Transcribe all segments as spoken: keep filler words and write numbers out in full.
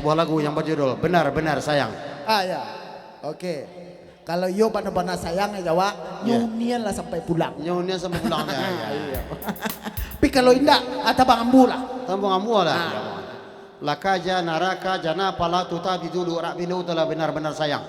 Buah lagu yang berjudul Benar-Benar Sayang. Ah, ya. Oke. Kalau iyo bana-bana sayang, ya, Jawa, nyo unian lah sampai pulang. Nyo unian sampai pulang, ya, ya. Iyo. Tapi kalau indak, ah, tabang ambu lah. Tabang ambu lah. Ah. Ya. Lakaja, naraka, jana, pala, tuta, bidulu, rak, bilu, telah benar-benar sayang.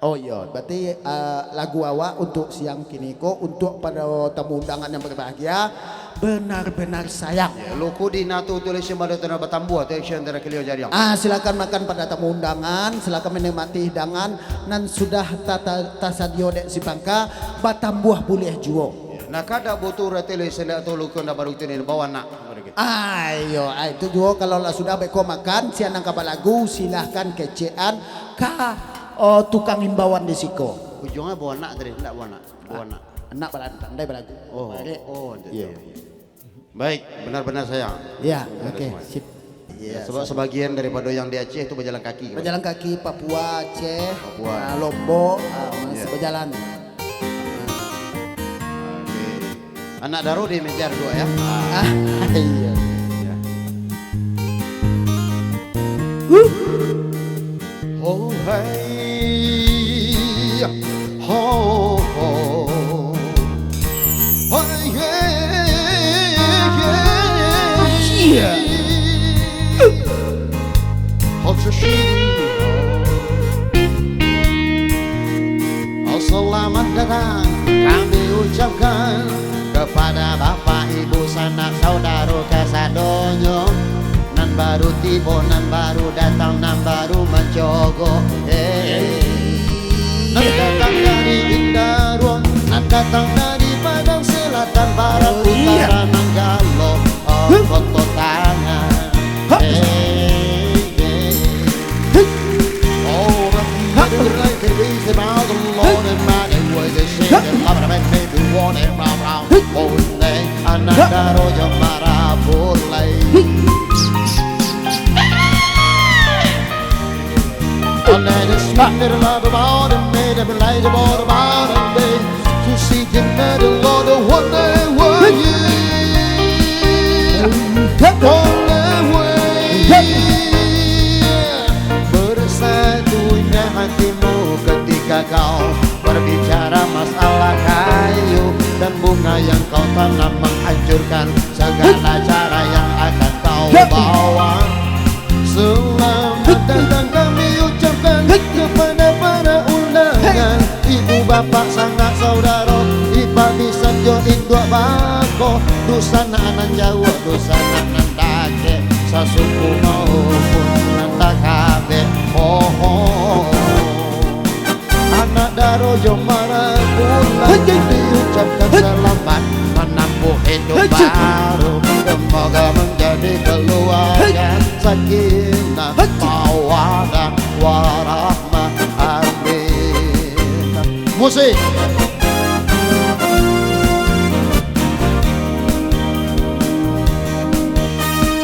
Oh, iyo. Berarti, ah, lagu awak untuk siang kini ko, untuk para tamu undangan yang berbahagia, Benar-Benar Sayang. Ya, luku di natu tulis yang baru tanah batambuah, tulis yang dari kelio jariang. Ah, silakan makan pada tamu undangan, silakan menikmati hidangan nan sudah tata-, tasadio dek si pangka, batambuah bulih juo. Ya, nah, kada butuh reti lesen dek tu luku ndak baru tu ni, bawa nak. Ah, iyo, ah, itu juo kalau lah sudah beko makan, siang nan ka balagu, silahkan kecekan ka, oh, tukang imbauan di siko. Ujungnya bawa nak tadi, ndak bawa nak. Bawa nak. Anak balagu, pandai balagu. Oh, Barek. Oh, iya, iya, iya. Baik, benar-benar sayang. Ya, oke, sip. Ya, sebab sebagian daripada yang di Aceh tu berjalan kaki. Berjalan kaki, Papua, Aceh, Papua. Ah, Lombok, ah, masih berjalan. Oke. Anak Daro di meja dua ya. Ah, iya. Ya. Ho, hai. Ho, ho. Hai, hai, hai. Iya. Ho, sesini. Oh, selamat datang kami ucapkan kepada Bapak, Ibu, sanak saudaro kasadonyo. Nan baru tibo, nan baru datang, nan baru mancogo. Hey. Nan datang dari Indaruang, nan datang dari Padang Selatan, Barat, Utara, Nanggalo, oh, Koto Tangan. Hey, hey. Oh, but never like it is about the Lord and man and way they say that love and make me do what and round, round. Oh, nay, anak Daro jo marapulai. Oh, nay, the sweet little love about and made them like the water about and they to seek him, the Lord, the one they were, yeah. One they were, yeah. Bersatunya hatimu ketika kau berbicara masalah kayu dan bunga yang kau tanam menghancurkan segala cara yang akan kau bawa. Selamat datang kami ucapkan kepada para undangan, ibu, bapak, sanak, saudaro, ipa, bisan jo induak bako, dunsanak nan jauah, dunsanak nan dakek, sasuku maupun nan takabek. Oh, oh. Anak Daro jo marapulai diucapkan selamat menempuh hidup baru. Semoga menjadi keluarga sakinah, mawadah, warahmah. Amin. Musik.